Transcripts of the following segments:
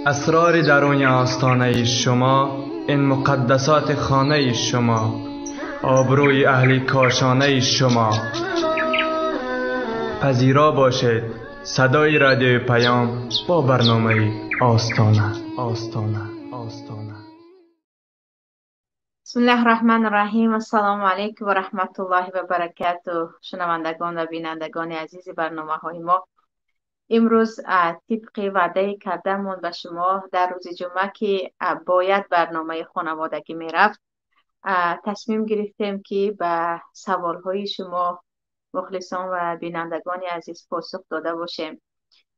اسرار درون آستانه شما، این مقدسات خانه شما، آبروی اهل کاشانه شما. پذیرا باشید صدای رادیو پیام با برنامه آستانه. آستانه آستانه. بسم الله الرحمن الرحیم. السلام علیکم و رحمت الله و برکاته. شنوندگان و بینندگان عزیز برنامه های ما، امروز طبق وعده کردمون به شما در روز جمعه که باید برنامه خانوادگی میرفت، تصمیم گرفتیم که به سوالهای شما مخلصان و بینندگان عزیز پاسخ داده باشیم،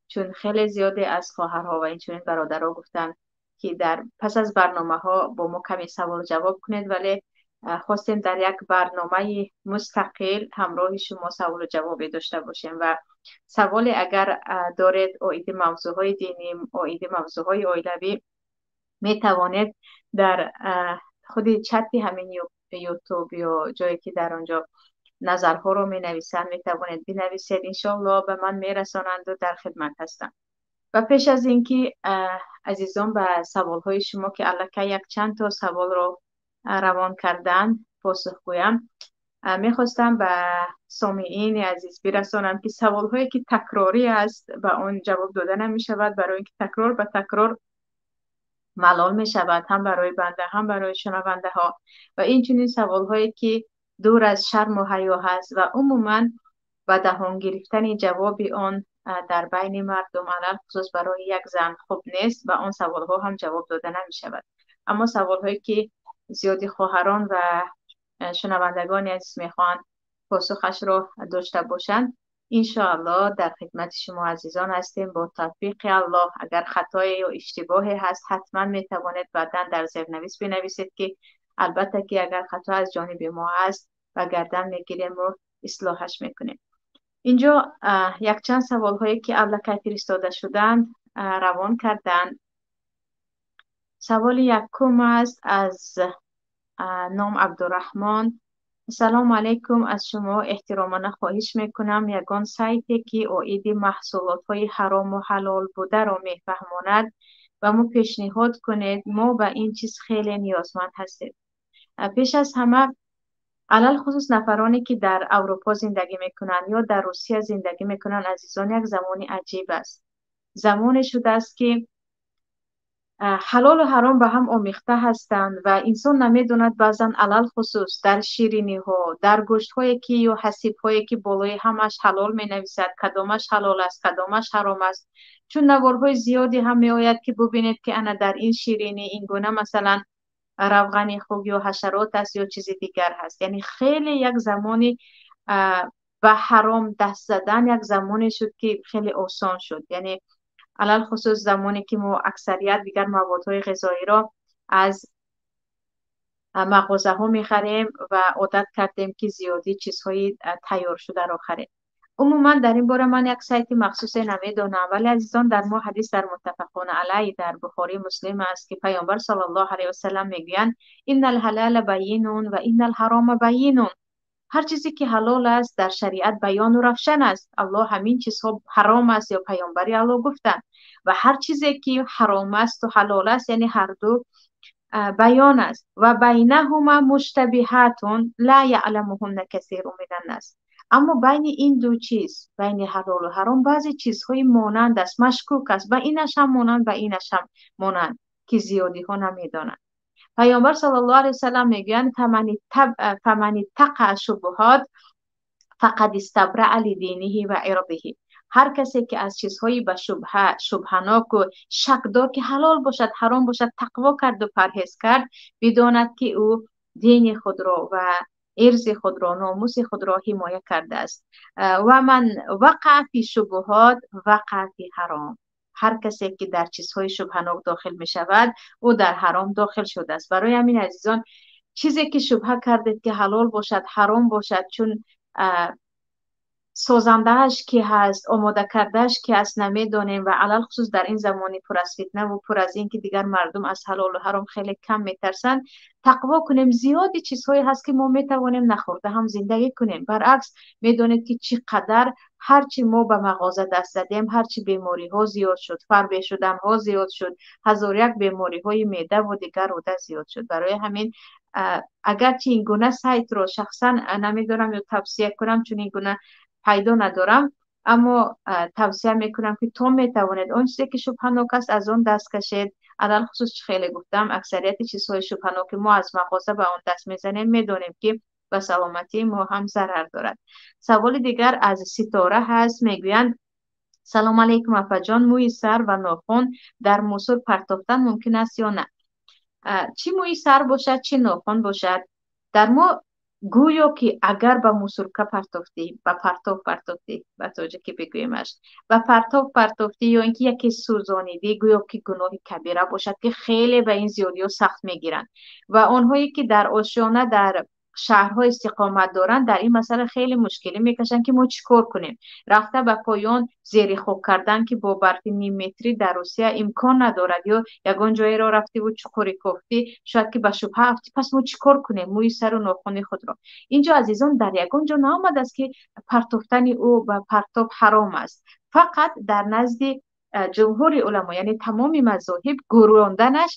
چون خیلی زیاده از خواهرها و اینچنین برادرها گفتن که در پس از برنامه ها با ما کمی سوال جواب کنید، ولی خواستیم در یک برنامه مستقل همراه شما سوال و جواب داشته باشیم و سوال اگر دارید عاید موضوع های دینی، عاید موضوع های عائلوی، می توانید در خود چت همین یوتیوب یا جایی که در آنجا نظرها رو می نویسند می توانید بنویسید، انشالله به من می رسانند و در خدمت هستم. و پیش از اینکه عزیزان به سوالهای شما که الکی یک چند تا سوال رو روان کردن پاسخ گویم، میخواستم به سامعین عزیز برسانم که سوالهایی که تکراری است به آن جواب داده نمی شود، برای اینکه تکرار به تکرار ملال می شود، هم برای بنده هم برای شنونده ها. و این چنین سوالهایی که دور از شرم و حیا هست و عموما به دهان گرفتن جواب آن در بین مردم علی خصوص برای یک زن خوب نیست و آن سوالها هم جواب داده نمی شود. اما سوالهایی که زیادی خواهران و شنوندگان عزیز میخوان پاسخش رو داشته باشند، انشاءالله در خدمت شما عزیزان هستیم با توفیق الله. اگر خطای یا اشتباهی هست حتما میتوانید بعدا در زیرنویس بنویسید که البته که اگر خطا از جانب ما هست و گردن میگیریم و اصلاحش میکنیم. اینجا یک چند سوال هایی که الکی فرستاده شدند روان کردند. سوال یکم است از نام عبدالرحمن. سلام علیکم، از شما احترامانه خواهش میکنم یگان سایتی که عاید محصولات های حرام و حلال بوده را میفهماند و ما پیشنهاد کنید، ما به این چیز خیلی نیازمند هستیم. پیش از همه علل خصوص نفرانی که در اروپا زندگی میکنند یا در روسیه زندگی میکنند، عزیزان یک زمانی عجیب است. زمانی شده است که حلال و حرام به هم آمیخته هستند و انسان نمیدوند بعضا علل خصوص در شیرینی ها، در گوشت هایی که یا حسیب هایی که بالای همش حلال می نویسد، کدامش حلال است کدامش حرام است. چون نوارهای زیادی هم می آید که ببینید که انا در این شیرینی این گونه مثلا روغن خوک یا حشرات است یا چیز دیگر هست. یعنی خیلی یک زمانی به حرام دست زدن یک زمانی شد که خیلی آسان شد. یعنی علل خصوص زمانی که ما اکثریت دیگر موادهای غذایی را از مغازه ها میخریم و عادت کردیم که زیادی چیزهای تیار شده را خریم. عموما در این باره من یک سایت مخصوص نمیدونم، ولی عزیزان در ما حدیث در متفقون علیه در بخاری مسلم است که پیامبر صلی الله علیه و سلم میگویند ان الحلال بین و ان الحرام بین. هر چیزی که حلال است در شریعت بیان و روشن است، الله همین چیزها حرام است یا پیامبری الله گفتند، و هر چیزی که حرام است و حلال است یعنی هر دو بیان است. و بینهما مشتبهات لا یعلمهن کثیر من الناس. اما بین این دو چیز، بین حلال و حرام، بعضی چیزهای مانند است، مشکوک است، و اینش هم مانند و اینش هم مانند که زیادی ها نمیدانند. پیامبر صلی الله علیه و سلم میگویند فمن اتقى شبهات فقد استبرأ لدینه و عرضه. هر کسی که از چیزهایی به شبهه، شبهناک و شکدار که حلال باشد حرام باشد تقوا کرد و پرهیز کرد، بداند که او دین خود را و ارز خود را، ناموس خود را حمایه کرده است. و من وقع فی شبهات وقع فی حرام. هر کسی که در چیزهای شبهناک داخل می شود او در حرام داخل شده است. برای همین عزیزان چیزی که شبهه کردید که حلال باشد حرام باشد، چون سازندهش کی هست، آماده کردهش کی هست نمیدانیم، و علل خصوص در این زمانی پر از فتنه و پر از این که دیگر مردم از حلال و حرام خیلی کم میترسند، تقوا کنیم. زیادی چیزهایی هست که ما میتوانیم نخورده هم زندگی کنیم. برعکس میدانید که چقدر Ҳарчи мо ба мағоза даст задем, ҳарчи бемориҳо зиёд шуд, фарбе шуданҳо зиёд шуд, ҳазор як бемориҳои меъда ва дигар рӯда зиёд шуд. Барои ҳамин агарчи ин гуна сайтро шахсан намедонам ё тавсия кунам, чун ин гуна пайдо надорам, аммо тавсия мекунам ки то метавонед он чизе ки шубҳанок аст, аз он даст кашед. Алалхусус, чӣ хеле гуфтам, аксарияти чизҳои шубҳаноки мо аз мағоза ба он даст мезанем, медонем ки ба саломатии мо ҳам зарар дорад. Саволи дигар аз Ситора ҳаст, мегӯянд: «Салом алейкум, апаҷон, мӯи сар ва нохун дар мусур партофтан мумкин аст ё на?» Чӣ мӯи сар бошад, чӣ нохун бошад, дар мо гӯё ки агар ба мусорка партофтӣ, ба партов партофтӣ, ба тоҷикӣ бигӯемаш, ба партов партофтӣ ё ин ки яке сӯзонидӣ, гӯё ки гуноҳи кабира бошад, ки хеле ба ин зиёдиҳо сахт мегиранд. Ва онҳое ки дар ошёна, дар шаҳрҳо истиқомат доранд, дар ин масъала хеле мушкилӣ мекашанд, ки мо чӣ кор кунем? Рафта ба поён зери хок кардан, ки бо барфи нимметрӣ дар Русия имкон надорад, ё ягон ҷоеро рафтиву чуқурӣ кофтӣ, шояд ки ба шубҳа афтӣ. Пас мо чӣ кор кунем мӯи сару нохуни худро? Инҷо, азизон, дар ягон ҷо наомадааст, ки партофтани ӯ ба партоб ҳаром аст. Фақат дар назди ҷумҳури уламо, яъне тамоми мазоҳиб, гӯронданаш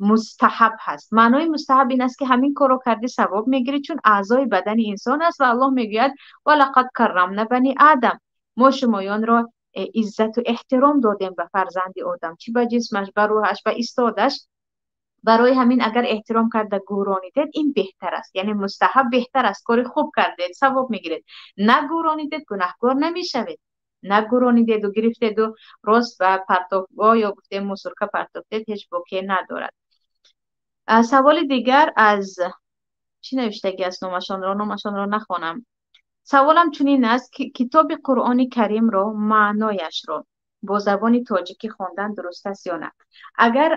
мустаҳаб ҳаст. Маънои мустаҳаб ин аст, ки ҳамин корро кардӣ, савоб мегирӣ, чун аъзои бадани инсон аст ва Аллоҳ мегӯяд: «Валақад каррамна бани Адам», мо шумоёнро иззату эҳтиром додем ба фарзанди Одам, чӣ ба ҷисмаш, ба рӯҳаш, ба истодаш. Барои ҳамин агар эҳтиром карда гӯронидед, ин беҳтар аст, яъне мустаҳаб беҳтар аст, кори хуб кардед, савоб мегиред. Нагӯронидед, гунаҳкор намешавед. Нагӯронидеду гирифтеду рост ба партовгоҳ ё гуфтем мусорка партофтед, ҳеҷ боке надорад. Саволи дигар аз чӣ навиштагӣ аст? Номашонро нахонам. Саволам чунин аст, ки китоби Қуръони Каримро маънояшро бо забони тоҷикӣ хондан дуруст аст ё на? Агар,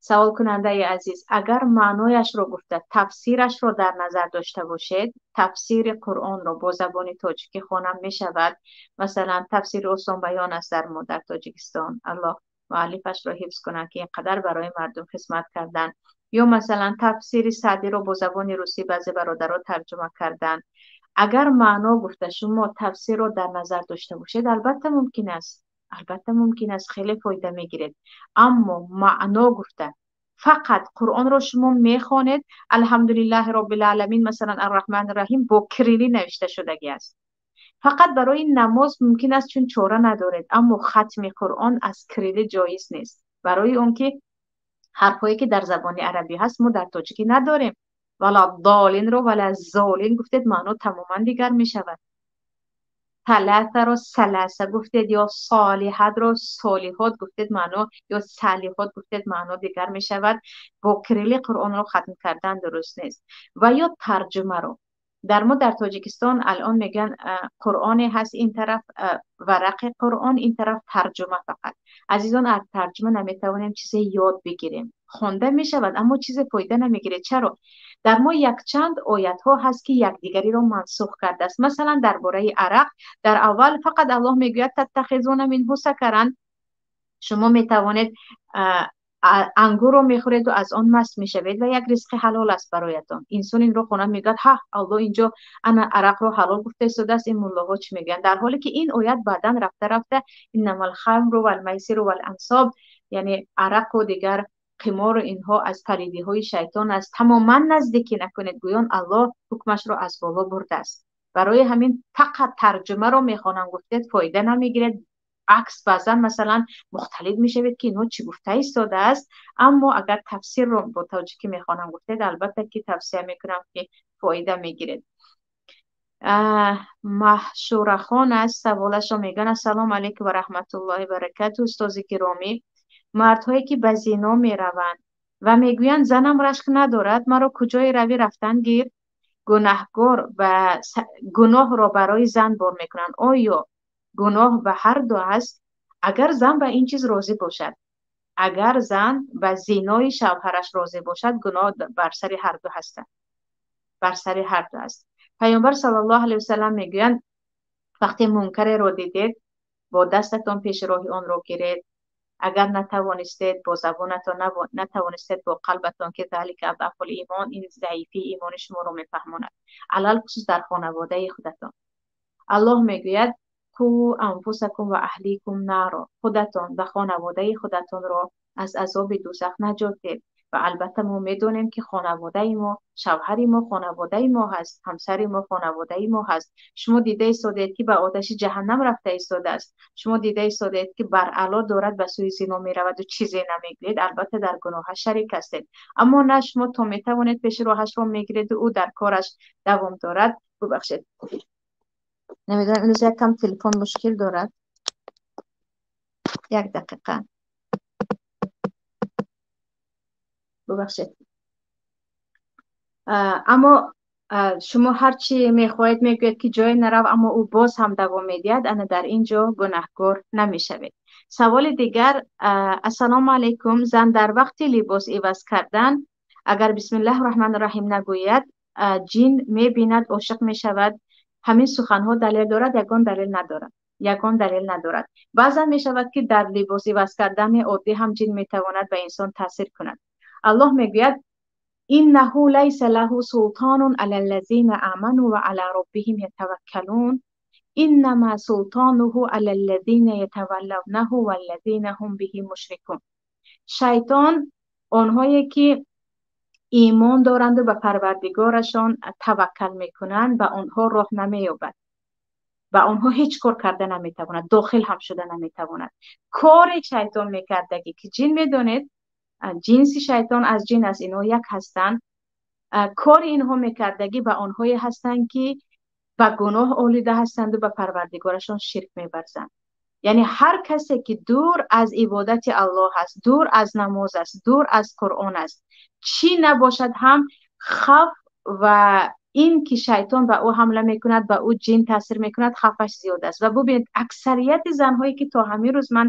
саволкунандаи азиз, агар маънояшро гуфта тафсирашро дар назар дошта бошед, тафсири Қуръонро бо забони тоҷикӣ хонам мешавад. Масалан, тафсири Осонбаён аст дар мо, дар Тоҷикистон, Аллоҳ муаллифашро ҳифз кунад, ки ин қадар барои мардум хизмат карданд. Ё масалан, тафсири Саъдиро бо забони русӣ баъзе бародаро тарҷума карданд. Агар маъно гуфта шумо тафсирро дар назар дошта бошед, албатта мумкин аст, албатта мумкин аст, хеле фоида мегиред. Аммо маъно гуфта фақат Қуръонро шумо мехонед, Алҳамдулиллаҳи роббил-оламин, масалан, Арраҳмани Раҳим бо кирилӣ навишта шудагӣ аст. Фақат барои намоз мумкин аст, чун чора надоред, аммо хатми Қуръон аз кирилӣ ҷоиз нест, барои он ки ҳарфҳое ки дар забони арабӣ ҳаст, мо дар тоҷикӣ надорем. Вала долинро вала золин гуфтед, маъно тамоман дигар мешавад. Таласаро саласа гуфтед ё солиҳатро солиҳот гуфтед, маъно, ё салиҳот гуфтед, маъно дигар мешавад. Бо кирилӣ Қуръонро хатм кардан дуруст нест. Ва ё тарҷумаро дар мо, дар Тоҷикистон, алон мегӯянд, Қуръоне ҳаст, ин тараф варақи Қуръон, ин тараф тарҷума фақат. Азизон, аз тарҷума наметавонем чизе ёд бигирем. Хонда мешавад, аммо чизе фоида намегиред. Чаро? Дар мо якчанд оятҳо ҳаст, ки якдигариро мансух кардааст. Масалан, дар бораи арақ дар аввал фақат Аллоҳ мегӯяд: «Таттахизуна минҳу сакаран», шумо метавонед ангурро мехӯреду аз он маст мешавед ва як ризқи ҳалол аст бароятон. Инсон инро хонад, мегӯяд: «Ҳа, Аллоҳ инҷо ана арақро ҳалол гуфта истодааст, ин муллоҳо чӣ мегӯянд?» Дар ҳоле ки ин оят баъдан рафта рафта иннамал хамру валмайсиру валансоб, яъне арақу дигар қимору инҳо аз палидиҳои шайтон аст, тамоман наздикӣ накунед, гӯён Аллоҳ ҳукмашро аз боло бурдааст. Барои ҳамин фақат тарҷумаро мехонам гуфтед, фоида намегиред. Акс, баъзан, масалан, мухталиф мешавед, ки инҳо чӣ гуфта истодааст. Аммо агар тафсирро бо тоҷикӣ мехонам гуфтед, албатта ки тавсия мекунам, ки фоида мегиред. Маҳшурахон аст, саволашро мегӯянд: «Ассалому алайкум ва раҳматуллоҳи баракату, устози гиромӣ, мардҳое ки ба зино мераванд ва мегӯянд: занам рашк надорад, маро куҷое равӣ рафтан гир, гунаҳгор ба гуноҳро барои зан бор мекунанд, оё гуноҳ ба ҳар ду аст?» Агар зан ба ин чиз розӣ бошад, агар зан ба зинои шавҳараш розӣ бошад, гуноҳ бар сари ҳар ду ҳастанд, бар сари ҳар ду аст. Паёмбар саллаллоҳу алайҳи васаллам мегӯянд: вақте мункареро дидед, бо дастатон пеши роҳи онро гиред, агар натавонистед, бо забонатон, натавонистед, бо қалбатон, ки залика адъафул имон, ин заифии имони шуморо мефаҳмонад. Алалхусус дар хонаводаи худатон. Аллоҳ мегӯяд Қу анфусакум ва аҳликум наро, худатон ва хонаводаи худатонро аз азоби дӯзах наҷот диҳед. Ва албатта мо медонем ки хонаводаи мо, шавҳари мо хонаводаи мо ҳаст, ҳамсари мо хонаводаи мо ҳаст. Шумо дида истодед ки ба оташи ҷаҳаннам рафта истодааст. Шумо дида истодед ки баръало дорад ба сӯи зино меравад ва чизе намегӯед, албатта дар гуноҳаш шарик ҳастед. Аммо на, шумо то метавонед пеши роҳашро мегиред ва ӯ дар кораш давом дорад. Бубахшед, намедонам, имрӯз як кам телефон мушкил дорад. Як дақиқа бубахшед. Аммо шумо ҳарчи мехоҳед мегӯед ки ҷое нарав, аммо ӯ боз ҳам давом медиҳад, ана дар ин ҷо гунаҳкор намешавед. Саволи дигар. Ассалому алайкум. Зан дар вақти либос иваз кардан агар бисмиллаҳи раҳмони раҳим нагӯяд, ҷин мебинад, ошиқ мешавад. Ҳамин суханҳо далел дорад? Ягон далел надорад. Ягон далел надорад. Баъзан мешавад ки дар либос иваз кардани оддӣ ҳам ҷин метавонад ба инсон таъсир кунад. Аллоҳ мегӯяд: иннаҳу лайса лаҳу султонун алаллазина аману ва ала роббиҳим ятаваккалун иннама султонуҳу алаллазина ятаваллавнаҳу валлазина ҳум биҳи мушрикун. Шайтон онҳое ки имон доранд ва ба парвардигорашон таваккал мекунанд, ба онҳо роҳ намеёбад, ба онҳо ҳеҷ кор карда наметавонад, дохил ҳам шуда наметавонад. Кори шайтон мекардагӣ ки ҷин, медонед, ҷинси шайтон аз ҷин аст, инҳо як ҳастанд. Кори инҳо мекардагӣ ба онҳое ҳастанд ки ба гуноҳ олида ҳастанд ва ба парвардигорашон ширк меварзанд. Яъне ҳар касе ки дур аз ибодати Аллоҳ аст, дур аз намоз аст, дур аз Қуръон аст, чӣ набошад ҳам хавф ва ин ки шайтон ба ӯ ҳамла мекунад, ба ӯ ҷин таъсир мекунад, хавфаш зиёд аст. Ва бубинед, аксарияти занҳое ки то ҳамин рӯз ман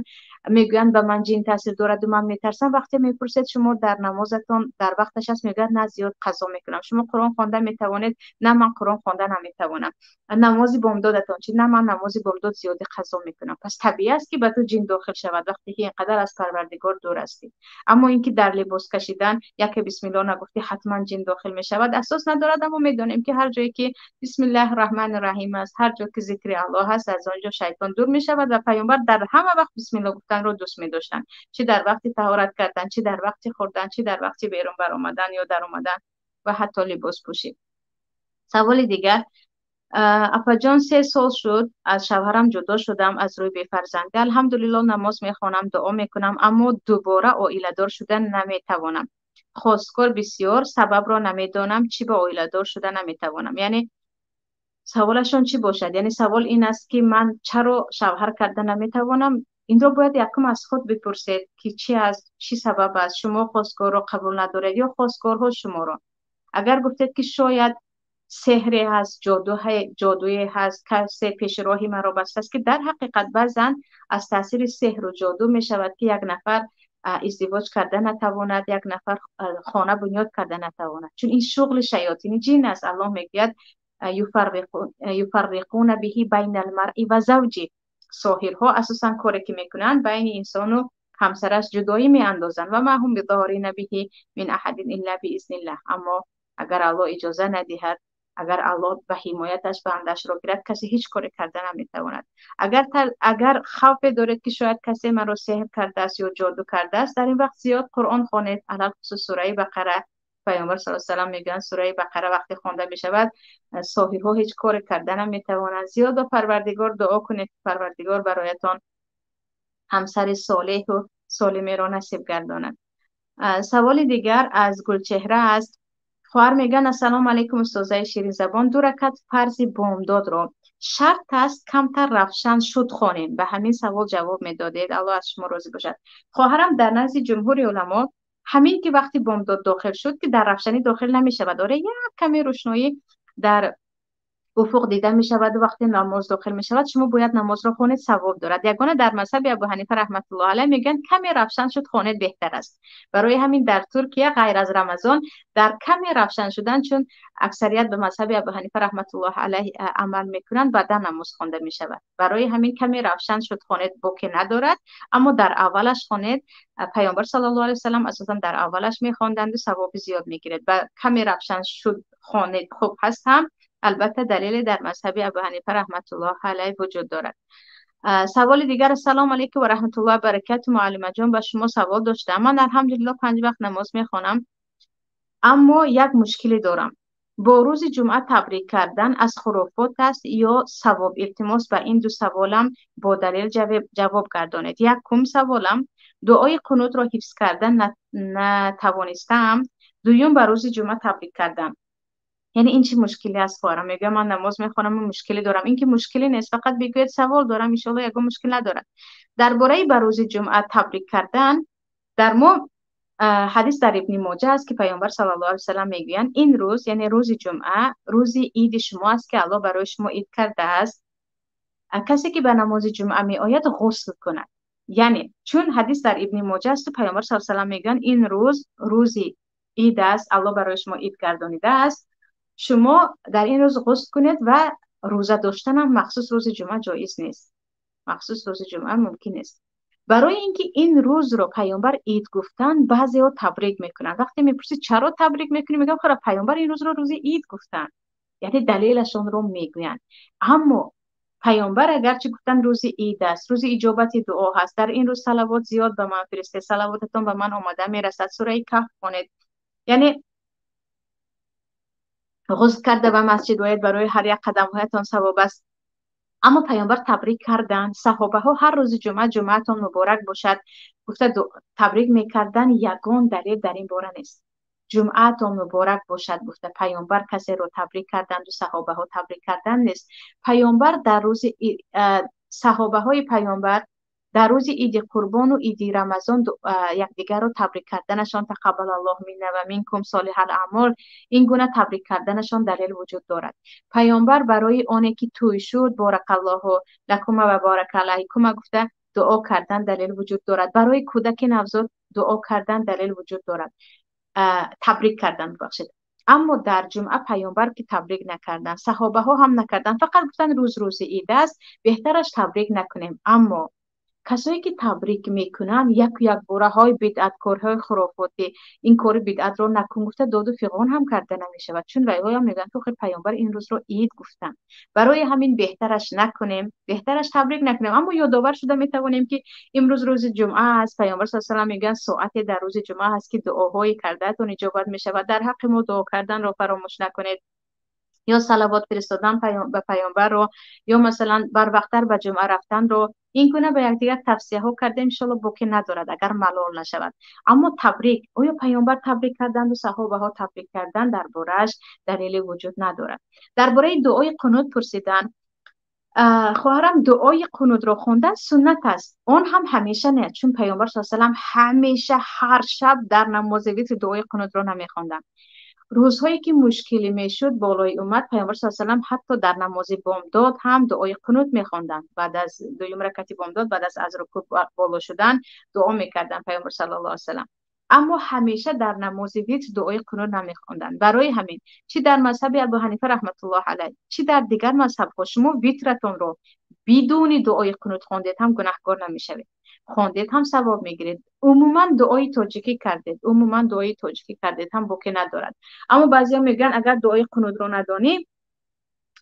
мегӯянд ба ман ҷин таъсир дорад ва ман метарсам, вақте мепурсед шумо дар намозатон дар вақташ аст, мегӯяд на, зиёд қазо мекунам. Шумо Қуръон хонда метавонед? На, ман Қуръон хонда наметавонам. Намози бомдодатон чи? На, ман намози бомдод зиёди қазо мекунам. Пас табиӣ аст ки ба ту ҷин дохил шавад вақте ки инқадар аз парвардигор дур ҳастӣ. Аммо ин ки дар либос кашидан яке бисмиллоҳ нагуфтӣ, ҳатман ҷин дохил мешавад, асос надорад. Аммо медонем ки ҳар ҷое ки бисмиллаҳи раҳмони раҳим аст, ҳар ҷо ки зикри Аллоҳ ҳаст, аз он ҷо шайтон дур мешавад. Ва паёмбар дар ҳама вақт бисмиллоҳ гуфтанро дӯст медоштанд, чӣ дар вақти таҳорат кардан, чӣ дар вақти хӯрдан, чӣ дар вақти берун баромадан ё даромадан ва ҳатто либос пӯшид. Саволи дигар. Апаҷон, 3 сол шуд аз шавҳарам ҷудо шудам аз рӯи бефарзандӣ. Алҳамдулиллоҳ намоз мехонам, дуо мекунам, аммо дубора оиладор шуда наметавонам. Хосткор бисёр, сабабро намедонам, чӣ ба оиладор шуда наметавонам. Яъне саволашон чӣ бошад? Яъне савол ин аст ки ман чаро шавҳар карда наметавонам? Инро бояд якум аз худ бипурсед ки чӣ аст, чӣ сабаб аст, шумо хосткорро қабул надоред ё хосткорҳо шуморо. Агар гуфтед ки шояд сеҳре ҳаст, ҷодуе ҳаст, касе пеши роҳи маро бастааст, ки дар ҳақиқат баъзан аз таъсири сеҳру ҷоду мешавад ки як нафар издивоҷ карда натавонад, як нафар хона бунёд карда натавонад, чун ин шуғли шаётини ҷин аст. Аллоҳ мегӯяд: юфарриқуна биҳи байнал маръи ва завҷи. Соҳирҳо асосан коре ки мекунанд, байни инсону ҳамсараш ҷудоӣ меандозанд. Ва ма ҳум бидорина биҳи мин аҳадин илла биизниллаҳ. Аммо агар Аллоҳ иҷоза надиҳад, агар Аллоҳ ба ҳимояташ бандашро гирад, касе ҳеҷ коре карда наметавонад. Агар хавфе доред ки шояд касе маро сеҳр кардааст ё ҷоду кардааст, дар ин вақт зиёд Қуръон хонед, алалхусус сураи Бақара. Паёмбар саллаллоҳу алайҳи васаллам мегӯянд сураи Бақара вақте хонда мешавад, соҳирҳо ҳеҷ коре карда наметавонанд. Зиёд ба Парвардигор дуо кунед, Парвардигор бароятон ҳамсари солеҳу солимеро насиб гардонад. Саволи дигар аз Гулчеҳра аст. Хоҳар мегӯянд: ассалому алайкум устозаи ширинзабон, 2 ракат фарзи бомдодро шарт аст камтар равшан шуд хонем? Ба ҳамин савол ҷавоб медодед, Аллоҳ аз шумо розӣ бошад. Хоҳарам, дар назди ҷумҳури уламо ҳамин ки вақти бомдод дохил шуд, ки дар равшанӣ дохил намешавад, оре як каме рӯшноӣ дар уфуқ дида мешавад, вақте намоз дохил мешавад, шумо бояд намозро хонед, савоб дорад. Ягона дар мазҳаби Абу Ҳанифа раҳматуллоҳ алайҳ мегӯянд каме равшан шуд хонед беҳтар аст. Барои ҳамин дар Туркия ғайр аз Рамазон дар каме равшан шудан, чун аксарият ба мазҳаби Абу Ҳанифа раҳматуллоҳ алайҳ амал мекунанд, баъдан намоз хонда мешавад. Барои ҳамин каме равшан шуд хонед боке надорад, аммо дар аввалаш хонед. Паёмбар саллаллоҳу алайҳи васаллам асосан дар аввалаш мехонданд ва савоби зиёд мегиред. Ба каме равшан шуд хонед хуб ҳаст ҳам, Албатта далеле дар мазҳаби Абу Ҳанифа раҳматуллоҳ алайҳ вуҷуд дорад. Саволи дигар: ассалому алайкум ва раҳматуллоҳи ва баракату, муаллимаҷон, ба шумо савол доштам. Ман алҳамдулиллоҳ 5 вақт намоз мехонам, аммо як мушкиле дорам. Бо рӯзи ҷумъа табрик кардан аз хурофот аст ё савоб? Илтимос, ба ин ду саволам бо далел ҷавоб гардонед. Якум саволам: дуои қунутро ҳифз кардан натавонистаам. Дуюм, ба рӯзи ҷумъа табрик кардан. Яъне ин чӣ мушкиле аст, хоҳарам? Мегӯям ман намоз мехонам ва мушкиле дорам. Ин ки мушкиле нест, фақат бигӯед савол дорам, иншоалло ягон мушкил надорад. Дар бораи ба рӯзи ҷумъа табрик кардан, дар мо ҳадис дар Ибни Моҷа аст, ки Паёмбар саллаллоҳу алайҳи васаллам мегӯянд: ин рӯз, яъне рӯзи ҷумъа, рӯзи иди шумо аст, ки Аллоҳ барои шумо ид кардааст. Касе ки ба намози ҷумъа меояд, ғусл кунад. Яъне чун ҳадис дар Ибни Моҷа аст, Паёмбар саллаллоҳу алайҳи васаллам мегӯянд: ин рӯз рӯзи ид аст, Аллоҳ барои шумо ид гардонидааст, шумо дар ин рӯз ғусл кунед. Ва рӯза доштан ҳам махсус рӯзи ҷумъа ҷоиз нест, махсус рӯзи ҷумъа мумкин нест. Барои инки ин рӯзро Паёмбар ид гуфтан, баъзеҳо табрик мекунанд. Вақте мепурсӣ чаро табрик мекунӣ, мегӯянд хӯра, Паёмбар ин рӯзро рӯзи ид гуфтанд, яъне далелашонро мегӯянд. Аммо Паёмбар агарчи гуфтан рӯзи ид аст, рӯзи иҷобати дуо ҳаст, дар ин рӯз салавот зиёд ба ман фиристед, салавотатон ба ман омада мерасад, сураи Каҳф хонед, яъне ғусл карда ба масҷид ояд, барои ҳар як қадамҳоятон савоб аст. Аммо Паёмбар табрик карданд, саҳобаҳо ҳар рӯзи ҷумъа ҷумъаатон муборак бошад гуфта табрик мекарданд, ягон далел дар ин бора нест. Ҷумъаатон муборак бошад гуфта Паёмбар касеро табрик карданду саҳобаҳо табрик кардан нест. Паёмбар дар рӯзи саҳобаҳои Паёмбар дар рӯзи иди Қурбону иди Рамазон якдигарро табрик карданашон, тақаббалаллоҳу минна ва минкум солиҳал аъмол, ин гуна табрик карданашон далел вуҷуд дорад. Паёмбар барои оне ки тӯй шуд, боракаллоҳу лакума ва барака алайкума гуфта дуо кардан далел вуҷуд дорад. Барои кӯдаки навзод дуо кардан далел вуҷуд дорад, табрик кардан, бубахшед. Аммо дар ҷумъа Паёмбар ки табрик накарданд, саҳобаҳо ҳам накарданд, фақат гуфтанд рӯз рӯзи ид аст, беҳтараш табрик накунем. Аммо касое ки табрик мекунанд, яку якбораҳои бидъаткорҳои хурофотӣ, ин кори бидъатро накун гуфта доду фиғон ҳам карда намешавад, чун вайҳоям мегӯянд ки охир Паёмбар ин рӯзро ид гуфтанд. Барои ҳамин беҳтараш накунем, беҳтараш табрик накунем. Аммо ёдовар шуда метавонем, ки имрӯз рӯзи ҷумъа аст. Паёмбар саллаллоҳу алайҳи васаллам мегӯянд соате дар рӯзи ҷумъа ҳаст, ки дуоҳои кардаатон иҷобат мешавад, дар ҳаққи мо дуо карданро фаромӯш накунед, ё салавот фиристодан ба Паёмбарро, ё масалан барвақттар ба ҷумъа рафтанро. Ин гуна ба якдигар тавсияҳо кардем, иншоалло боке надорад, агар малол нашавад. Аммо табрик, оё Паёмбар табрик карданду саҳобаҳо табрик кардан, дар борааш далеле вуҷуд надорад. Дар бораи дуои қунут пурсидан, хоҳарам, дуои қунутро хондан суннат аст, он ҳам ҳамеша не, чун Паёмбар саллаллоҳу алайҳи васаллам ҳамеша ҳар шаб дар намози витр дуои қунутро намехонданд. Рӯзҳое ки мушкилӣ мешуд болои уммат, Паёмбар саллаллоҳу алайҳи васаллам ҳатто дар намози бомдод ҳам дуои қунут мехонданд. Баъд аз дуюм ракати бомдод, баъд аз рукӯъ боло шудан дуо мекарданд Паёмбар саллаллоҳу алайҳи васаллам. Аммо ҳамеша дар намози витр дуои қунут намехонданд. Барои ҳамин чӣ дар мазҳаби Абу Ҳанифа раҳматуллоҳ алайҳ, чӣ дар дигар мазҳабҳо, шумо витратонро бидуни дуои қунут хондед ҳам гунаҳкор намешавед, хондед ҳам савоб мегиред. Умуман дуои тоҷикӣ кардед, умуман дуои тоҷикӣ кардед ҳам боке надорад. Аммо баъзеҳо мегӯянд агар дуои қунутро надонӣ,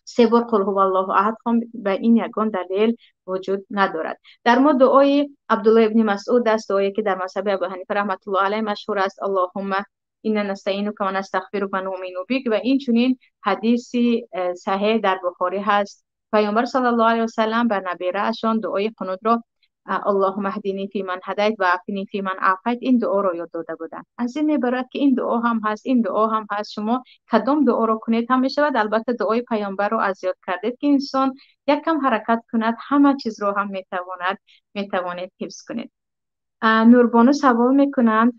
3 бор қул ҳуваллоҳу аҳад хон, ба ин ягон далел вуҷуд надорад. Дар мо дуои Абдуллоҳ ибни Масъуд аст, дуое ки дар мазҳаби Абу Ҳанифа раҳматуллоҳ алайҳ машҳур аст: Аллоҳумма инна настаинука ва настағфирука ва нуъмину бик. Ва инчунин ҳадиси саҳеҳ дар Бухорӣ ҳаст. Паёмбар саллаллоҳу алайҳи васаллам ба набираашон дуои қунутро Аллоҳумма ҳдини фи ман ҳадайт ва афини фи ман афайт, ин дуоро ёд дода буданд. Аз ин мебарад ки ин дуо ҳам ҳаст, ин дуо ҳам ҳаст. Шумо кадом дуоро кунед ҳам мешавад. Албатта дуои Паёмбарро аз ёд кардед, ки инсон якам ҳаракат кунад, ҳама чизро ҳам метавонед ҳифз кунед. Нурбону савол мекунанд: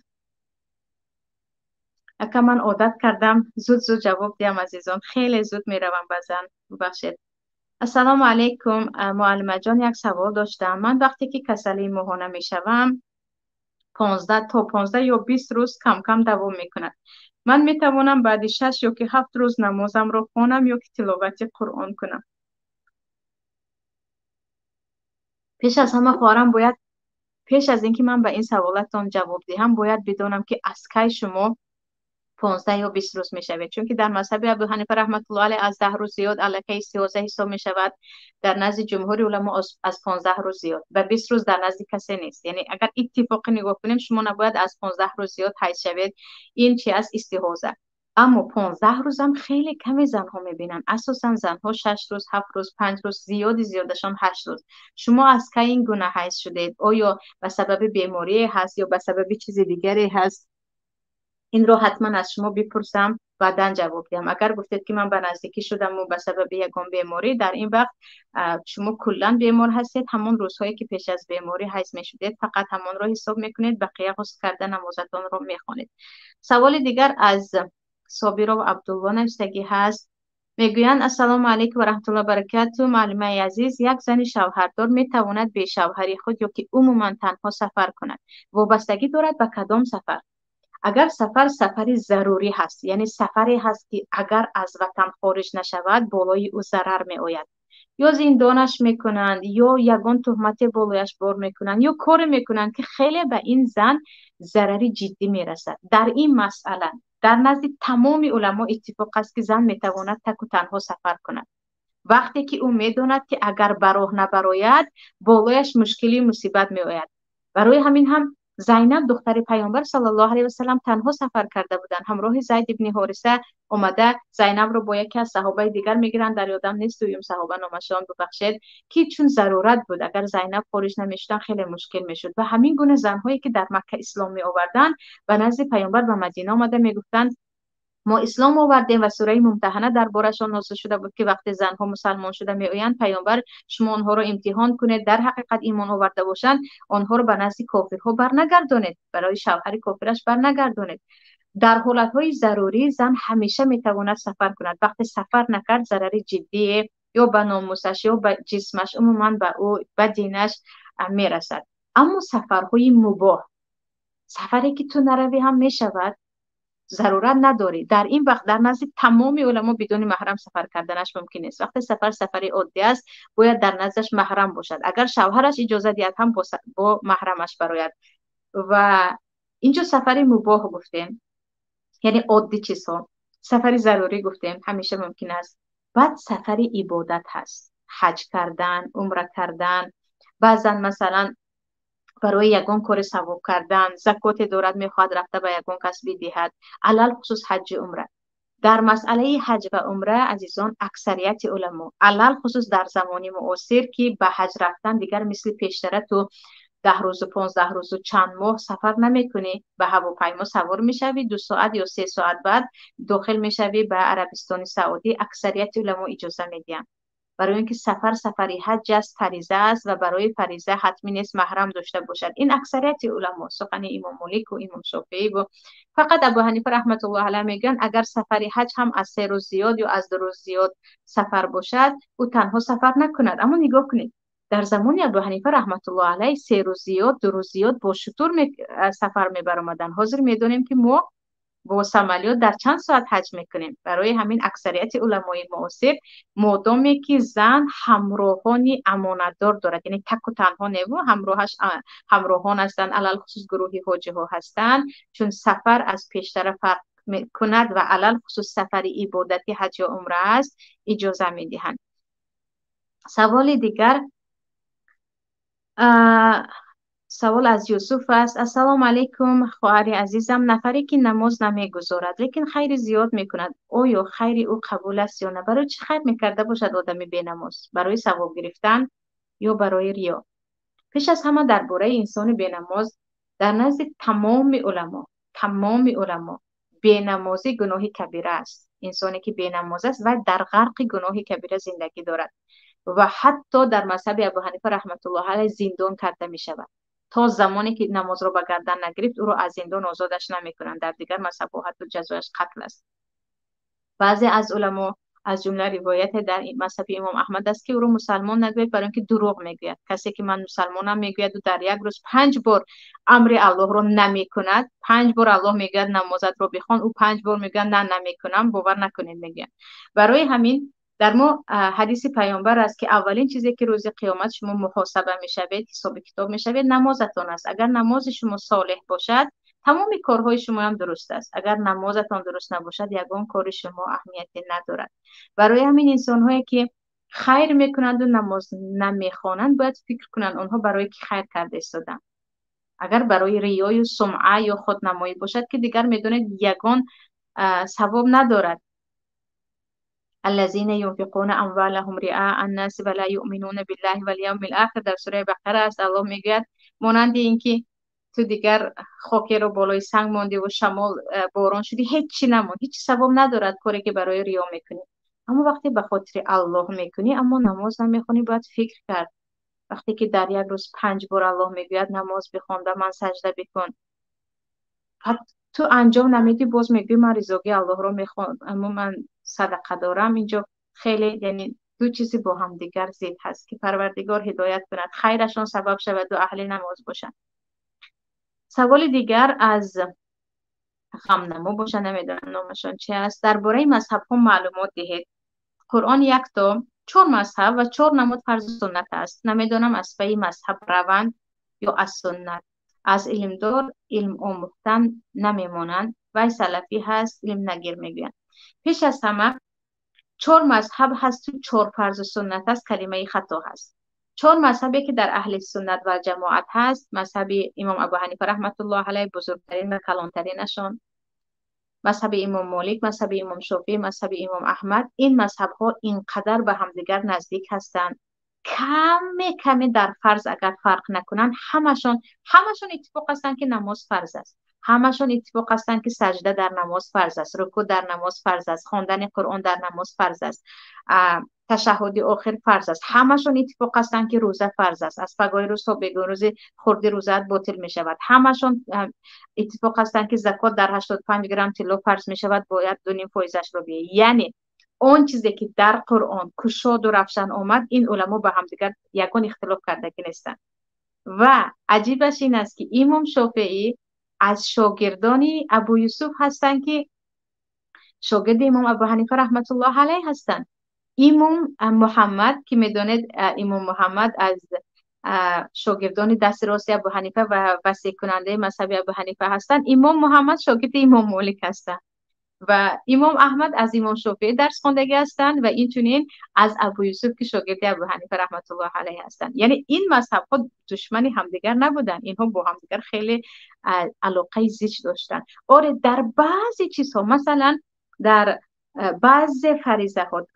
ака ман одат кардам зуд-зуд ҷавоб диҳам, азизон, хеле зуд меравам баъзан, бубахшед. Ассалому алайкум, муаллимаҷон, як савол доштам. Ман вақте ки касалии моҳона мешавам, 15 то 15 ё 20 рӯз кам-кам давом мекунад. Ман метавонам баъди 6 ё ки 7 рӯз намозамро хонам ё ки тиловати Қуръон кунам? Пеш аз ҳама хоҳарам, бояд пеш аз ин ки ман ба ин саволатон ҷавоб диҳам, бояд бидонам ки аз кай шумо 15 ё 20 рӯз мешавед, чунки дар мазҳаби Абу Ҳанифа раҳматуллоҳи алайҳ аз 10 рӯз зиёд аллакай истиҳоза ҳисоб мешавад. Дар назди ҷумҳури уламо аз 15 рӯз зиёд ва 20 рӯз дар назди касе нест. Яъне агар иттифоқӣ нигоҳ кунем, шумо набояд аз 15 рӯз зиёд ҳайз шавед. Ин чи аст? Истиҳоза. Аммо 15 рӯзам хеле каме занҳо мебинанд. Асосан занҳо 6 рӯз, 7 рӯз, 5 рӯз, зиёди зиёдашон 8 рӯз. Шумо аз кай ин гуна ҳайз шудед? Оё ба сабаби беморие ҳаст ё ба сабаби чизи дигаре ҳаст? Инро ҳатман аз шумо бипурсам, баъдан ҷавоб диҳам. Агар гуфтед, ки ман ба наздикӣ шудам ва ба сабаби ягон беморӣ, дар ин вақт шумо куллан бемор ҳастед. Ҳамон рӯзҳое ки пеш аз беморӣ ҳайз мешудед, фақат ҳамонро ҳисоб мекунед, бақия ғусл карда намозатонро мехонед. Саволи дигар аз Собиров Абдулло навиштагӣ ҳаст. Мегӯянд: Ассалому алайкум ва раҳматуллоҳи баракату, муаллимаи азиз, як зани шавҳардор метавонад бе шавҳари худ ё ки умуман танҳо сафар кунад? Вобастагӣ дорад ба кадом сафар. Агар сафар сафари зарурӣ ҳаст, яъне сафаре ҳаст, ки агар аз ватан хориҷ нашавад, болои ӯ зарар меояд, ё зиндонаш мекунанд, ё ягон туҳмате болояш бор мекунанд, ё коре мекунанд, ки хеле ба ин зан зарари ҷиддӣ мерасад, дар ин масъала дар назди тамоми уламо иттифоқ аст, ки зан метавонад таку танҳо сафар кунад, вақте ки ӯ медонад, ки агар ба роҳ набарояд, болояш мушкилию мусибат меояд. Барои ҳамин ҳам Зайнаб, духтари Паёмбар саллаллоҳу алайҳи васаллам, танҳо сафар карда буданд. Ҳамроҳи Зайд ибни Ҳориса омада, Зайнабро бо яке аз саҳобаи дигар мегиранд, дар ёдам нест дуюм саҳоба номашон, бубахшед, ки чун зарурат буд, агар Зайнаб хориҷ намешудан, хеле мушкил мешуд. Ва ҳамин гуна занҳое ки дар Макка ислом меоварданд, ба назди Паёмбар ба Мадина омада мегуфтанд: мо ислом овардем, ва сураи Мумтаҳана дар борашон нозил шуда буд, ки вақте занҳо мусалмон шуда меоянд, Паёмбар, шумо онҳоро имтиҳон кунед, дар ҳақиқат имон оварда бошанд, онҳоро ба назди кофирҳо барнагардонед, барои шавҳари кофираш барнагардонед. Дар ҳолатҳои зарурӣ зан ҳамеша метавонад сафар кунад. Вақте сафар накард, зарари ҷиддие ё ба номусаш, ё ба ҷисмаш, умуман ба ӯ, ба динаш мерасад. Аммо сафарҳои мубоҳ, сафаре ки ту наравӣ ҳам мешавад, зарурат надорӣ, дар ин вақт дар назди тамоми уламо бидуни маҳрам сафар карданаш мумкин нест. Вақте сафар сафари оддӣ аст, бояд дар наздаш маҳрам бошад. Агар шавҳараш иҷоза диҳад ҳам, бо маҳрамаш барояд. Ва инҷо сафари мубоҳ гуфтем, яъне оддӣ чизҳо. Сафари зарурӣ гуфтем, ҳамеша мумкин аст. Баъд сафари ибодат ҳаст: ҳаҷ кардан, умра кардан, баъзан масалан барои ягон кори савоб кардан, закоте дорад, мехоҳад рафта ба ягон кас бидиҳад, алалхусус ҳаҷи умра. Дар масъалаи ҳаҷ ва умра, азизон, аксарияти уламо, алалхусус дар замони муосир, ки ба ҳаҷ рафтан дигар мисли пештара ту 10 рӯзу 15 рӯзу чанд моҳ сафар намекунӣ, ба ҳавопаймо савор мешавӣ, 2 соат ё 3 соат баъд дохил мешавӣ ба Арабистони Саудӣ, аксарияти уламо иҷоза медиҳанд, барои ин ки сафар сафари ҳаҷ аст, фариза аст ва барои фариза ҳатмӣ нест маҳрам дошта бошад. Ин аксарияти уламо, сухани Имом Молику, Имом Шофеӣ бу. Фақат Абу Ҳанифа раҳматуллоҳ алайҳ мегӯянд, агар сафари ҳаҷ ҳам аз 3 рӯз зиёд ё аз 2 рӯз зиёд сафар бошад, ӯ танҳо сафар накунад. Аммо нигоҳ кунед, дар замони Абу Ҳанифа раҳматуллоҳ алайҳ 3 рӯз зиёд, 2 рӯз зиёд бо шутур сафар мебаромаданд. Ҳозир медонем, ки мо бо самолёт дар чанд соат ҳаҷ мекунем. Барои ҳамин аксарияти уламои муосир, модоме ки зан ҳамроҳони амонатдор дорад, яъне таку танҳо неву ҳамроҳаш ҳамроҳон ҳастанд, алалхусус гурӯҳи ҳоҷиҳо ҳастанд, чун сафар аз пештара фарқ мекунад ва алалхусус сафари ибодати ҳаҷ ё умра аст, иҷоза медиҳанд. Саволи дигар, савол аз Юсуф аст. Ассалому алайкум, хоҳари азизам, нафаре ки намоз намегузорад, лекин хайри зиёд мекунад, оё хайри ӯ қабул аст ё на? Барои чӣ хайр мекарда бошад одами бенамоз? Барои савоб гирифтан ё барои риё? Пеш аз ҳама дар бораи инсони бенамоз, дар назди тамоми уламо, тамоми уламо, бенамозӣ гуноҳи кабира аст. Инсоне ки бенамоз аст, вай дар ғарқи гуноҳи кабира зиндагӣ дорад ва ҳатто дар мазҳаби Абу Ҳанифа раҳматуллоҳ алайҳ зиндон карда мешавад. То замоне ки намозро ба гардан нагирифт, ӯро аз зиндон озодаш намекунанд. Дар дигар мазҳабҳо ҳатто ҷазояш қатл аст. Баъзе аз уламо, аз ҷумла ривояте дар мазҳаби Имом Аҳмад аст, ки ӯро мусалмон нагӯяд, барои ин ки дурӯғ мегӯяд. Касе ки ман мусалмонам мегӯяду дар як рӯз 5 бор амри Аллоҳро намекунад, 5 бор Аллоҳ мегӯяд намозатро бихон, ӯ 5 бор мегӯяд на, намекунам, бовар накунед, мегӯяд. Барои ҳамин дар мо ҳадиси Паёмбар аст, ки аввалин чизе ки рӯзи қиёмат шумо муҳосаба мешавед, ҳисоби китоб мешавед, намозатон аст. Агар намози шумо солеҳ бошад, Тамоми корҳои шумоям дуруст аст. Агар намозатон дуруст набошад, ягон кори шумо аҳамияте надорад. Барои ҳамин инсонҳое ки хайр мекунанду намоз намехонанд, бояд фикр кунанд, онҳо барои ки хайр карда истоданд. Агар барои риёю сумъа ё худнамоӣ бошад, ки дигар медонед, ягон савоб надорад. الذين ينفقون اموالهم رئاء الناس ولا يؤمنون بالله واليوم الاخر дар сураи Бақара аст. Аллоҳ мегӯяд, монанди инки ту дигар хокеро болои санг мондиву шамол борон шудӣ, ҳеҷ чӣ намонд, ҳеҷ савоб надорад коре ки барои риё мекунӣ. Аммо вақте ба хотири Аллоҳ мекунӣ, аммо намоз намехонӣ, бояд фикр кард. Вақте ки дар як рӯз 5 бор Аллоҳ мегӯяд намоз бихон, ба ман саҷда бикун, ту анҷом намедӣ, боз мегӯӣ ман ризогии Аллоҳро мехоҳам, аммо ман садақа дорам. Инҷо хеле, яъне ду чизи бо ҳамдигар зид ҳаст, ки Парвардигор ҳидоят кунад, хайрашон сабаб шавад ва аҳли намоз бошанд. Саволи дигар аз ғамнамо бошад, намедонам номашон чи аст. Дар бораи мазҳабҳо маълумот диҳед. Қуръон якто, 4 мазҳаб ва 4 намуд фарзу суннат аст. Намедонам аз пайи мазҳаб раванд ё аз суннат. Аз илмдор илм омӯхтан намемонанд. Вай салафӣ ҳаст, илм нагир мегӯянд. Пеш аз ҳама 4 мазҳаб ҳасту 4 фарзу суннат аст, калимаи хато ҳаст. 4 мазҳабе ки дар аҳли суннат ва ҷамоат ҳаст, мазҳаби имом Абу Ҳанифа раҳматуллоҳ алайҳ бузургтарин ва калонтаринашон, мазҳаби имом Молик, мазҳаби имом Шофеӣ, мазҳаби имом Аҳмад. Ин мазҳабҳо инқадар ба ҳамдигар наздик ҳастанд, каме каме дар фарз агар фарқ накунанд, ҳамашон иттифоқ ҳастанд ки намоз фарз аст, ҳамашон иттифоқ ҳастанд ки саҷда дар намоз фарз аст, рукӯъ дар намоз фарз аст, хондани Қуръон дар намоз фарз аст, ташаҳҳуди охир фарз аст, ҳамашон иттифоқ ҳастанд ки рӯза фарз аст, аз пагоҳи рӯз то бегоҳи рӯзи хурди рӯзаат ботил мешавад, ҳамашон иттифоқ ҳастанд ки закот дар 85 грамм тилло фарз мешавад, бояд 2.5 фоизашро биёӣ. Яъне он чизе ки дар Қуръон кушоду равшан омад, ин уламо ба ҳамдигар ягон ихтилоф кардагӣ нестанд. Ва аҷибаш ин аст ки имом Шофеӣ аз шогирдони Абу Юсуф ҳастанд ки шогирди имом Абу Ҳанифа раҳматуллоҳ алайҳ ҳастанд. Имом Муҳаммад ки медонед, имом Муҳаммад аз шогирдони дасти рости Абу Ҳанифа ва васеъкунандаи мазҳаби Абу Ҳанифа ҳастанд. Имом Муҳаммад шогирди имом Молик ҳастанд ва имом Аҳмад аз имом Шофеӣ дарс хондагӣ ҳастанд ва инчунин аз Абу Юсуф ки шогирди Абу Ҳанифа раҳматуллоҳ алайҳ ҳастанд. Яъне ин мазҳабҳо душмани ҳамдигар набуданд, инҳо бо ҳамдигар хеле алоқаи зич доштанд. Оре, дар баъзе чизҳо, масалан дар баъзе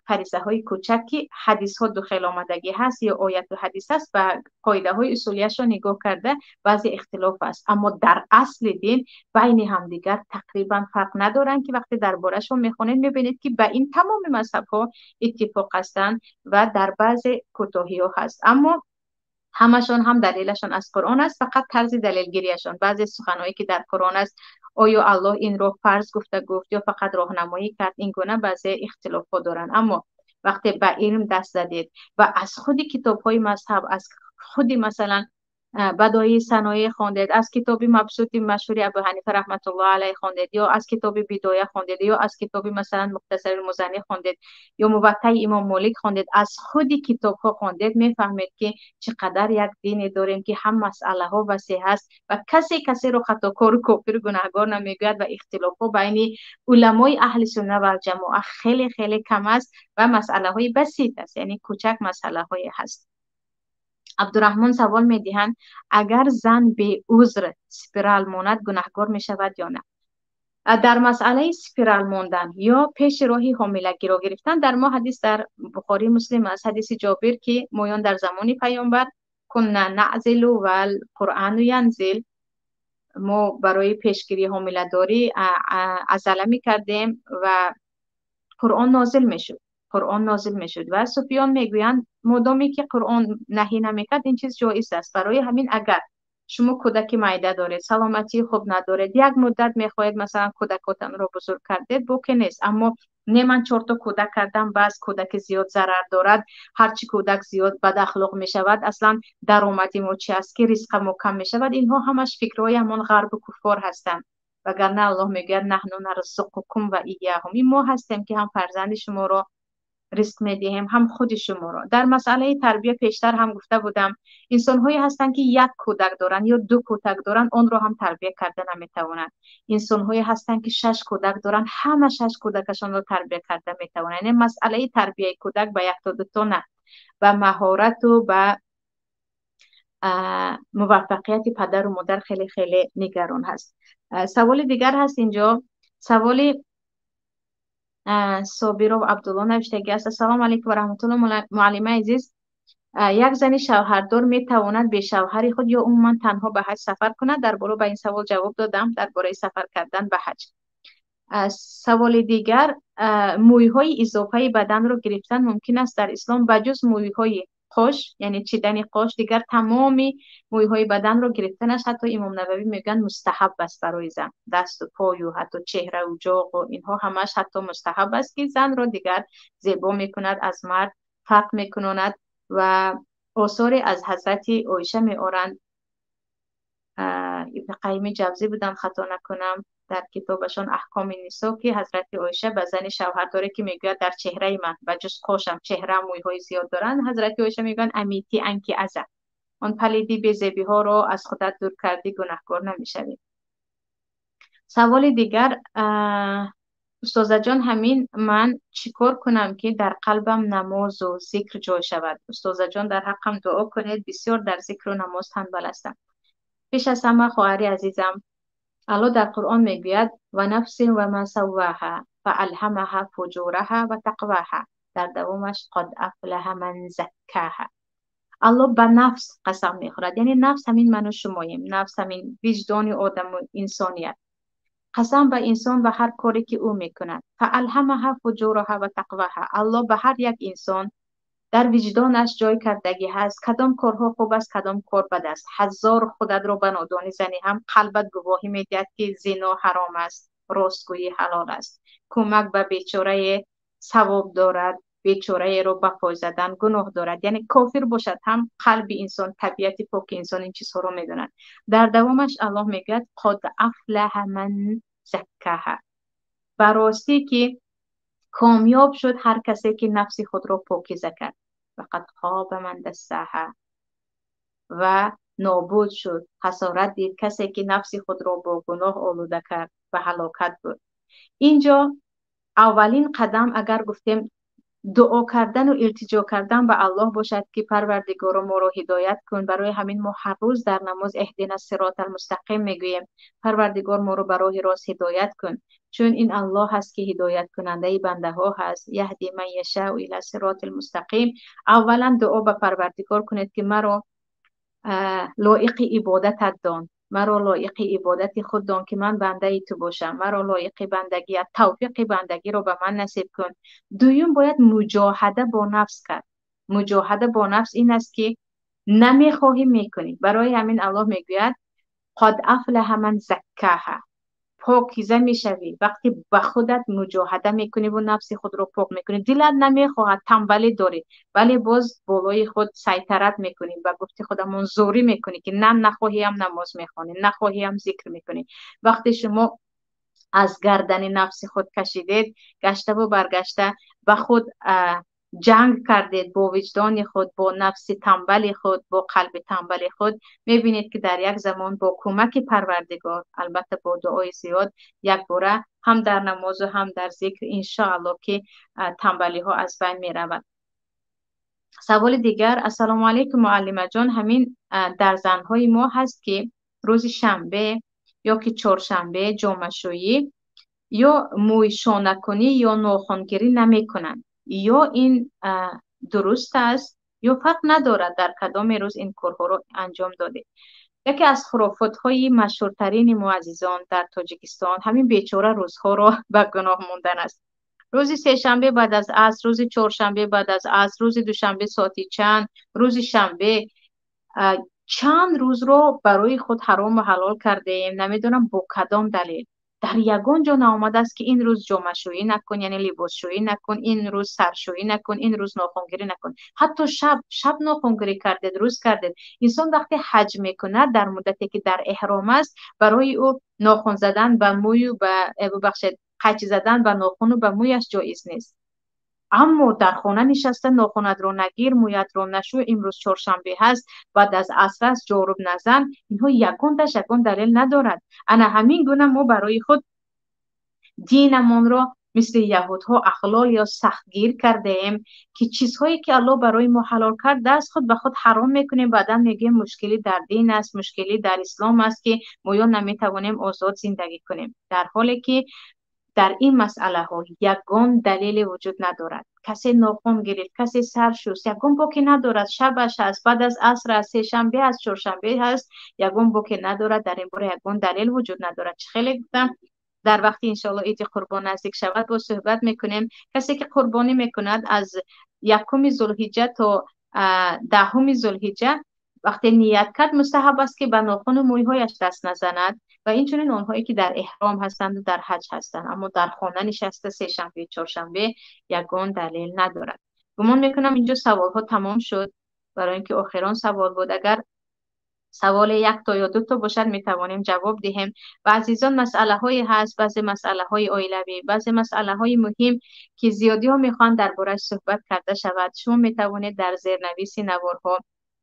фаризаҳои кӯчак ки ҳадисҳо духел омадагӣ ҳаст ё ояту ҳадис аст, ба қоидаҳои усулияшро нигоҳ карда баъзе ихтилоф аст, аммо дар асли дин байни ҳамдигар тақрибан фарқ надоранд, ки вақте дар борашон мехонед мебинед ки ба ин тамоми мазҳабҳо иттифоқ ҳастанд ва дар баъзе кӯтоҳиҳо ҳаст, аммо ҳамашон ҳам далелашон аз Қуръон аст, фақат тарзи далелгириашон. Баъзе суханҳое ки дар Қуръон аст, оё Аллоҳ инро фарз гуфта гуфт ё фақат роҳнамоӣ кард, ин гуна баъзе ихтилофҳо доранд. Аммо вақте ба илм даст задед ва аз худи китобҳои мазҳаб, аз худи масалан Бадоии Саноӣ хондед, аз китоби Мабсути машҳури Абу Ҳанифа раҳматуллоҳ алайҳ хондед, ё аз китоби Бидоя хондед, ё аз китоби масалан Мухтасари Музанӣ хондед, ё Муваттаи имом Молик хондед, аз худи китобҳо хондед, мефаҳмед ки чӣ қадар як дине дорем ки ҳам масъалаҳо васеъ ҳаст ва касе касеро хатокору кофиру гунаҳгор намегӯяд ва ихтилофҳо байни уламои аҳли сунна ва ҷамоа хеле хеле кам аст ва масъалаҳои басит аст, яъне кӯчак масъалаҳое ҳаст. Абдураҳмон савол медиҳанд, агар зан беузр спирал монад гунаҳгор мешавад ё на? Дар масъалаи спирал мондан ё пеши роҳи ҳомилагиро гирифтан дар мо ҳадис дар Бухорӣ Муслим аст, ҳадиси Ҷобир ки моён дар замони паёмбар кунна наъзилу вал қуръану янзил, мо барои пешгирии ҳомиладорӣ азала мекардем ва Қуръон нозил мешуд. Қуръон нозил мешуд ва суфиён мегӯянд модоме ки Қуръон наҳӣ намекард ин чиз ҷоиз аст. Барои ҳамин агар шумо кӯдаки майда доред, саломатии хуб надоред, як муддат мехоҳед масалан кӯдакотонро бузург кардед, боке нест. Аммо не, ман 4 та кӯдак кардам, бас кӯдаки зиёд зарар дорад, ҳарчи кӯдак зиёд бадахлоқ мешавад, аслан даромади мо чи аст ки ризқа мо кам мешавад. Инҳо ҳамаш фикрҳои ҳамон ғарбу куффор ҳастанд. Вагарна Аллоҳ мегӯяд наҳну нарзуқукум ва ияҳум, ин мо ҳастем ки ҳам фарзанди шуморо ризқ медиҳем, ҳам худи шуморо. Дар масъалаи тарбия пештар ҳам гуфта будам, инсонҳое ҳастанд, ки як кӯдак доранд ё ду кӯдак доранд, онро ҳам тарбия карда наметавонанд. Инсонҳое ҳастанд, ки 6 кӯдак доранд, ҳама 6 кӯдакашонро тарбия карда метавонанд. Яъне масъалаи тарбияи кӯдак ба як то ду то на, ба маҳорату ба муваффақияти падару модар хеле хеле нигарон ҳаст. Саволи дигар ҳаст инҷо, саволи Собиров Абдулло навиштагӣ аст. Ассалому алайкум ва раҳматуллоҳ, муаллимаи азиз. Як зани шавҳардор метавонад бе шавҳари худ ё умуман танҳо ба ҳаҷ сафар кунад? Дар боло ба ин савол ҷавоб додам, дар бораи сафар кардан ба ҳаҷ. Саволи дигар, мӯйҳои изофаи баданро гирифтан мумкин аст дар ислом ба ҷуз мӯйҳои қош, яъне чидани қош, дигар тамоми мӯйҳои баданро гирифтанаш ҳатто Имом Нававӣ мегӯянд мустаҳаб аст барои зан. Дасту пою, ҳатто чеҳраву ҷоғу инҳо ҳамаш ҳатто мустаҳаб аст, ки занро дигар зебо мекунад, аз мард фарқ мекунонад. Ва осоре аз ҳазрати Оиша меоранд, Ибни Қайими Ҷавзӣ буданд, хато накунам, дар китобашон Аҳкоми Нисо, ки ҳазрати Оиша ба зани шавҳардоре ки мегӯяд дар чеҳраи ман ба ҷуз қошам чеҳра мӯйҳои зиёд доранд, ҳазрати Оиша мегӯянд амити анки аза, он палиди безебиҳоро аз худат дур кардӣ, гунаҳкор намешавӣ. Саволи дигар, устозаҷон, ҳамин ман чӣ кор кунам, ки дар қалбам намозу зикр ҷой шавад? Устозаҷон, дар ҳаққам дуо кунед, бисёр дар зикру намоз танбал ҳастам. Пеш аз ҳама хоҳари азизам, Аллоҳ дар Қуръон мегӯяд ва нафсин ва ма савваҳа фаалҳамаҳа фуҷураҳа ва тақваҳа, дар давомаш қад афлаҳа ман заккаҳа. Аллоҳ ба нафс қасам мехӯрад, яъне нафс ҳамин ману шумоем, нафс ҳамин виҷдони одаму инсоният. Қасам ба инсон ва ҳар коре ки ӯ мекунад. Фаалҳамаҳа фуҷураҳа ва тақваҳа. Аллоҳ ба ҳар як инсон дар виҷдонаш ҷой кардагӣ ҳаст, кадом корҳо хуб аст, кадом кор бад аст. Ҳазор худатро ба нодонӣ занӣ ҳам қалбат гувоҳӣ медиҳад, ки зино ҳаром аст, ростгӯӣ ҳалол аст, кӯмак ба бечорае савоб дорад, бечораеро ба пой задан гуноҳ дорад. Яъне кофир бошад ҳам қалби инсон, табиати поки инсон ин чизҳоро медонад. Дар давомаш Аллоҳ мегӯяд қад афлаҳа ман заккаҳа, ба ростӣ ки комёб шуд ҳар касе ки нафси худро покиза кард. Вақад хоба ман дассаҳа, ва нобуд шуд, хасорат дид касе ки нафси худро бо гуноҳ олуда кард ва ҳалокат буд. Инҷо аввалин қадам агар гуфтем дуо кардану илтиҷо кардан ба Аллоҳ бошад, ки Парвардигоро моро ҳидоят кун. Барои ҳамин мо ҳар рӯз дар намоз эҳдина сиротал мустақим мегӯем, Парвардигор моро ба роҳи рост ҳидоят кун, чун ин Аллоҳ ҳаст ки ҳидояткунандаи бандаҳо ҳаст. Яҳди ман яшау ила сиротил мустақим. Аввалан дуо ба Парвардигор кунед, ки маро лоиқи ибодатат дон, маро лоиқи ибодати худ дон, ки ман бандаи ту бошам, маро лоиқи бандагият, тавфиқи бандагиро ба ман насиб кун. Дуюм, бояд муҷоҳада бо нафс кард. Муҷоҳада бо нафс ин аст, ки намехоҳӣ мекунӣ. Барои ҳамин Аллоҳ мегӯяд қад афлаҳа ман заккаҳа, покиза мешавӣ вақте ба худат муҷоҳада мекунӣ ва нафси худро пок мекунӣ. Дилат намехоҳад, танбалӣ дорӣ, вале боз болои худ сайтарат мекунӣ, ба гуфти худамон зӯрӣ мекунӣ, ки на нахоҳиам намоз мехонӣ, нахоҳиам зикр мекунӣ. Вақте шумо аз гардани нафси худ кашидед, гаштаву баргашта ба худ ҷанг кардед, бо виҷдони худ, бо нафси танбали худ, бо қалби танбали худ, мебинед, ки дар як замон бо кӯмаки Парвардигор, албатта бо дуои зиёд, якбора ҳам дар намозу ҳам дар зикр иншоаллоҳ ки танбалиҳо аз байн меравад. Саволи дигар, ассалому алайкум муаллимаҷон, ҳамин дар занҳои мо ҳаст, ки рӯзи шанбе ё ки чоршанбе ҷомашӯӣ ё мӯйшонакунӣ ё нохунгирӣ намекунанд. Ё ин дуруст аст, ё фарқ надорад дар кадоме рӯз ин корҳоро анҷом додед? Яке аз хурофотҳои машҳуртарини мо азизон дар Тоҷикистон ҳамин бечора рӯзҳоро ба гуноҳ мондан аст. Рӯзи сешанбе баъд аз аср, рӯзи чоршанбе баъд аз аср, рӯзи душанбе соати чанд, рӯзи шанбе, чанд рӯзро барои худ ҳарому ҳалол кардаем, намедонам бо кадом далел. Дар ягон ҷо наомадааст, ки ин рӯз ҷомашӯӣ накун, яъне либосшӯӣ накун, ин рӯз саршӯӣ накун, ин рӯз нохунгирӣ накун. Ҳатто шаб нохунгирӣ кардед, рӯз кардед. Инсон вақте ҳаҷ мекунад, дар муддате ки дар эҳром аст, барои ӯ нохун задан ба мӯю ба, бубахшед, қайчи задан ба нохуну ба мӯяш ҷоиз нест. Аммо дар хона нишаста нохунатро нагир, мӯятро нашӯ, имрӯз чоршанбе ҳаст, баъд аз аср аст, ҷоруб назан, инҳо ягонташ ягон далел надорад. Ана ҳамин гуна мо барои худ динамонро мисли яҳудҳо ахлол ё сахтгир кардаем, ки чизҳое ки Аллоҳ барои мо ҳалол кардааст худ ба худ ҳаром мекунем. Баъдан мегӯем мушкилӣ дар дин аст, мушкилӣ дар ислом аст, ки мо ё наметавонем озод зиндагӣ кунем, дар ҳоле ки дар ин масъалаҳо ягон далеле вуҷуд надорад. Касе нохун гирифт, касе сар шуст, ягон боке надорад. Шабаш ҳаст, баъд аз аср аст, сешанбе аст, чоршанбе ҳаст, ягон боке надорад. Дар ин бора ягон далел вуҷуд надорад. Чӣ хеле гуфтам, дар вақти иншоаллоҳ иди қурбон наздик шавад боз суҳбат мекунем. Касе ки қурбонӣ мекунад аз 1 зулҳиҷа то 10 зулҳиҷа вақте ният кард, мустаҳаб аст ки ба нохуну мӯйҳояш даст назанад ва инчунин онҳое ки дар эҳром ҳастанд ва дар ҳаҷ ҳастанд. Аммо дар хона нишаста сешанбе, чоршанбе ягон далел надорад. Гумон мекунам инҷо саволҳо тамом шуд, барои инки охирон савол буд. Агар савол як то ё ду то бошад метавонем ҷавоб диҳем. Ва азизон, масъалаҳое ҳаст, баъзе масъалаҳои оилавӣ, баъзе масъалаҳои муҳим ки зиёдиҳо мехоҳанд дар борааш суҳбат карда шавад. Шумо метавонед дар зернависи наворҳо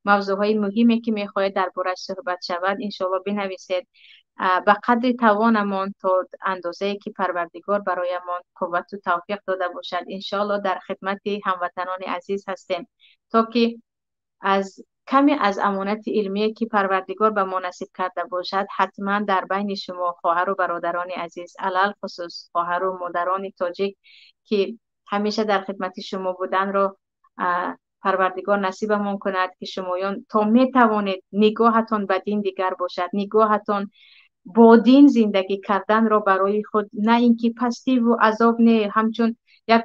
мавзӯъҳои муҳиме ки мехоҳед дар борааш суҳбат шавад иншоаллоҳ бинависед. Ба қадри тавонамон то андозае ки Парвардигор бароямон қуввату тавфиқ дода бошад иншоаллоҳ дар хидмати ҳамватанони азиз ҳастем, то ки аз каме аз амонати илмие ки Парвардигор ба мо насиб карда бошад ҳатман дар байни шумо хоҳару бародарони азиз, алалхусус хоҳару модарони тоҷик ки ҳамеша дар хидмати шумо буданро Парвардигор насибамон кунад, ки шумоён то метавонед нигоҳатон ба дин дигар бошад, нигоҳатон бо дин зиндагӣ карданро барои худ на инки пастиву азоб не, ҳамчун як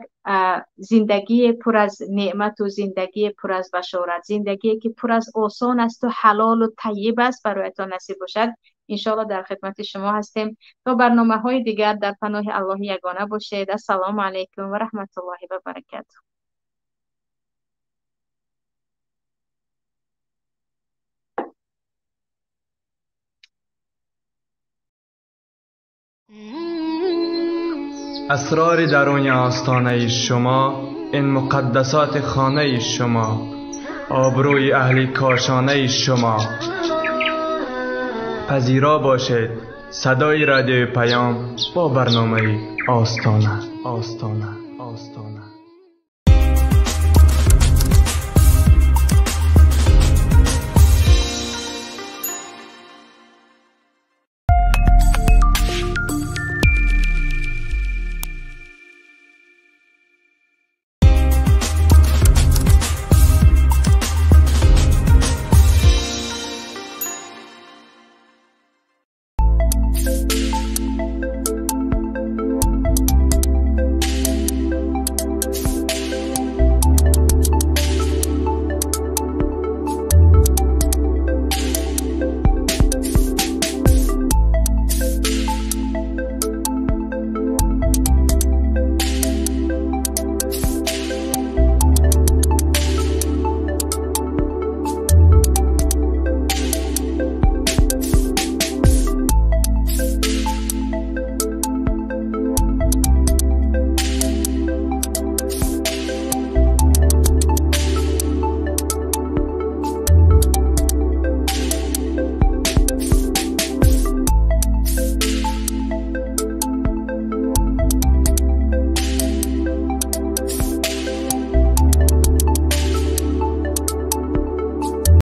зиндагие пур аз неъмату зиндагие пур аз башорат, зиндагие ки пур аз осон асту ҳалолу тайиб аст бароятон насиб бошад. Иншоаллоҳ дар хидмати шумо ҳастем. То барномаҳои дигар дар паноҳи Аллоҳи ягона бошед. Ассалому алайкум ва раҳматуллоҳи ва баракатуҳ. اسرار درون آستانه شما، این مقدسات خانه شما، آبروی اهل کاشانه شما. پذیرا باشید صدای رادیوی پیام با برنامه آستانه. آستانه. آستانه.